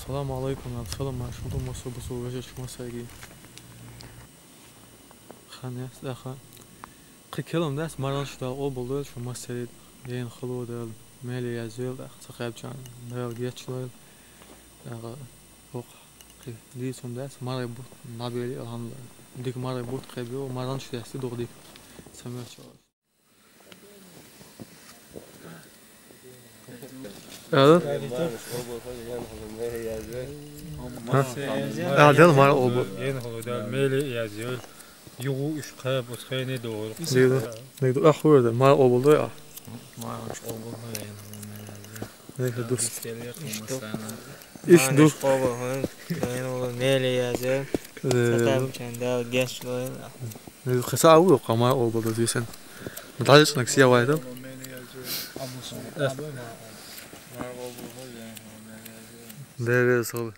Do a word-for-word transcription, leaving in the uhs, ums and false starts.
Салам алейкум, салам алейкум, масса бусу вежа чума сайги. Ханес даха. Кхы келам дас, маргӀанаш Дала къобалдойла шун массеран, ден хало Дала мел язйойла, даха ца кхаьбчан Дала гечдойла. Даха бокъ кхы дийцам дас, маргӀа бутт набели, алхьамдулилла. Дика маргӀа бутт кхаьб, маргӀанаш дас дукха дика. Ца мел чугӀа. Ала? Ха? А, Дала маргӀа къобал. Ен хало Дала мел язйойла. Югу уьш кхаба, оцу хене догӀийла. Дийла. Дийла. Ахь хӀура дан, маргӀа къобалдойла ахь. МаргӀанаш къобалдойла, ен хало мел язйойла. Дийла, дус. Иш ду. МаргӀанаш къобалдойла, ен хало мел язйойла. Э. Ца кхаьбчан Дала гечдойла. Дийла, кхин схьа а ву, кхин маргӀа къобалдойла, дийсан. ДӀалечкъинарг схьа вайта. Дера, дера, схьа.